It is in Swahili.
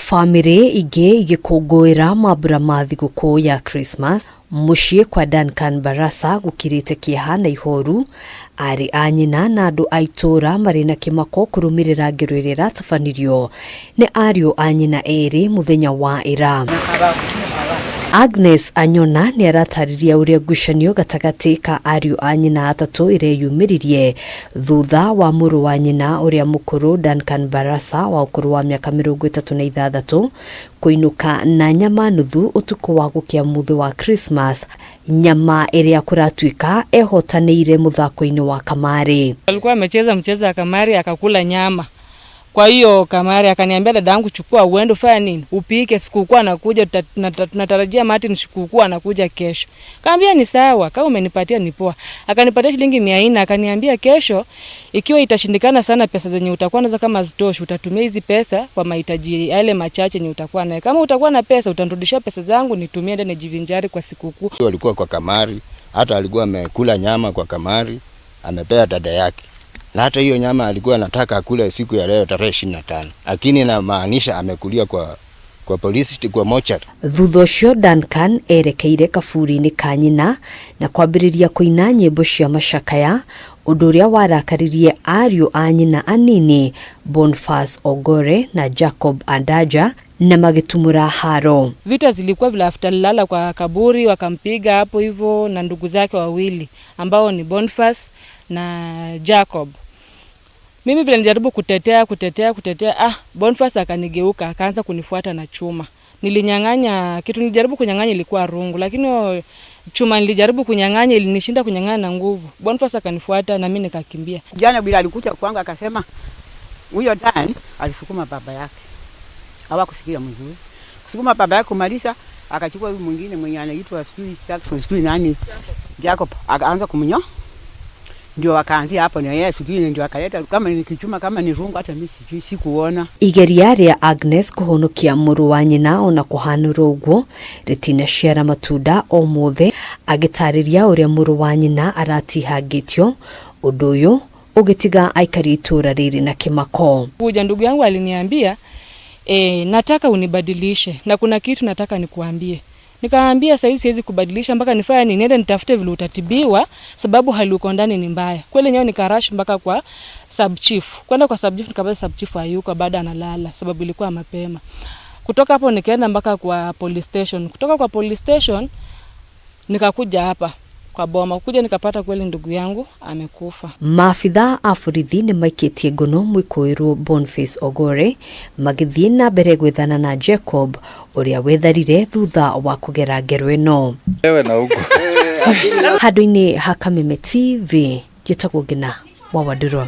Bamĩrĩ ingĩ igĩkũngũĩra mambura ma thigũkũ ya Christmas mũciĩ kwa Duncan Barasa gũkirĩte kĩeha na ihoru. Arĩ a nyina na andũ a itũũra marĩ na kĩmako kũrũmĩrĩra ngero ĩrĩa ĩratabanirio nĩ ariũ a nyina erĩ mũthenya wa ĩra. Agnes Anyona nĩ aratarĩria ũrĩa ngucanio gatagatĩ ka ariũ a nyina atatũ ĩreyumĩririe thutha wa mũrũ wa nyina ũrĩa mũkũrũ Duncan Barasa wa ũkũrũ wa mĩaka 36 kũinũka na nyama nuthu ũtukũ wa gũkĩa mũthĩ wa Christmas, nyama ĩrĩa kũratuĩka ehotanĩire mũthako-inĩ wa kamari. Alikuwa amecheza mchezo wa kamari, akakula nyama. Kwa hiyo kamari akaniambia, "Dadangu, chukua uende ufanye nini? Upike, sikukuu anakuja, tunatarajia Martin sikukuu anakuja kesho." Kaambia, "Ni sawa, kama umenipatia ni poa." Akanipatia shilingi 400, akaniambia, "Kesho ikiwa itashindikana sana, pesa zenye utakuwa nazo kama zitoshi, utatumia hizi pesa kwa mahitaji yale machache yenye utakuwa nayo. Kama utakuwa na pesa, utanirudishia pesa zangu nitumie ndio nijivinjari kwa sikukuu." Alikuwa kwa kamari, hata alikuwa amekula nyama kwa kamari, amepea dada yake, na hata hiyo nyama alikuwa anataka akule siku ya leo tarehe 25, lakini inamaanisha amekulia kwa polisi, kwa mochari. Thutha ũcio Duncan erekeire kaburi-inĩ ka nyina na kwambĩrĩria kũina nyĩmbo cia macakaya, ũndũ ũrĩa warakaririe ariũ a nyina anini Boniface Ogore na Jacob Andaja na magĩtumũra haro. Vita zilikuwa vile after alilala kwa kaburi, wakampiga hapo hivyo na ndugu zake wawili ambao ni Boniface na Jacob. Mimi vile nilijaribu kutetea, kutetea, kutetea, Boniface akanigeuka, akaanza kunifuata na chuma. Nilinyang'anya kitu, nilijaribu kunyang'anya ilikuwa rungu, lakini chuma nilijaribu kunyang'anya ilinishinda kunyang'anya na nguvu. Boniface akanifuata na mimi nikakimbia. Jana bila alikuja kwangu akasema huyo Dan alisukuma baba yake. Hawakusikia mzuri. Kusukuma baba yake kumaliza, akachukua huyu mwingine mwenye anaitwa sijui Jackson, sijui nani, Jacob, akaanza kumnyo. Ndio wakaanzia hapo na yeye sijui ndio akaleta kama ni kichuma, kama ni rungu, hata mimi sijui, sikuona. Igeria rĩa Agnes kũhonokia mũrũ wa nyina ona kũhanũra ũguo rĩtinaciara matunda o mothe, agĩtarĩria ũrĩa mũrũ wa nyina aratihangĩtio, ũndũ ũyũ ũgĩtiga aikari itũũra rĩrĩ na kĩmako. Kuja ndugu yangu aliniambia, "Nataka unibadilishe na kuna kitu nataka nikuambie." Nikaambia, "Sasa siwezi kubadilisha mpaka nifanye nini, niende nitafute vile utatibiwa, sababu hali uko ndani ni mbaya." Kweli nyewe nikarash mpaka kwa sub chief. Kwenda kwa sub chief nikapata sub chief hayuko, bado analala sababu ilikuwa mapema. Kutoka hapo nikaenda mpaka kwa police station. Kutoka kwa police station nikakuja hapa kwa boma. Kuja nikapata kweli ndugu yangu amekufa. Maabitha a borithi nĩ maikĩtie ngono mwĩkũĩrwo Boniface Ogore magĩthiĩ na mbere gwethana na Jacob ũrĩa wetharire thutha wa kũgera ngero ĩno. Wewe na huko. Handũ-inĩ ha Kameme TV, njĩtagwo Ngina wa Wandũrũ.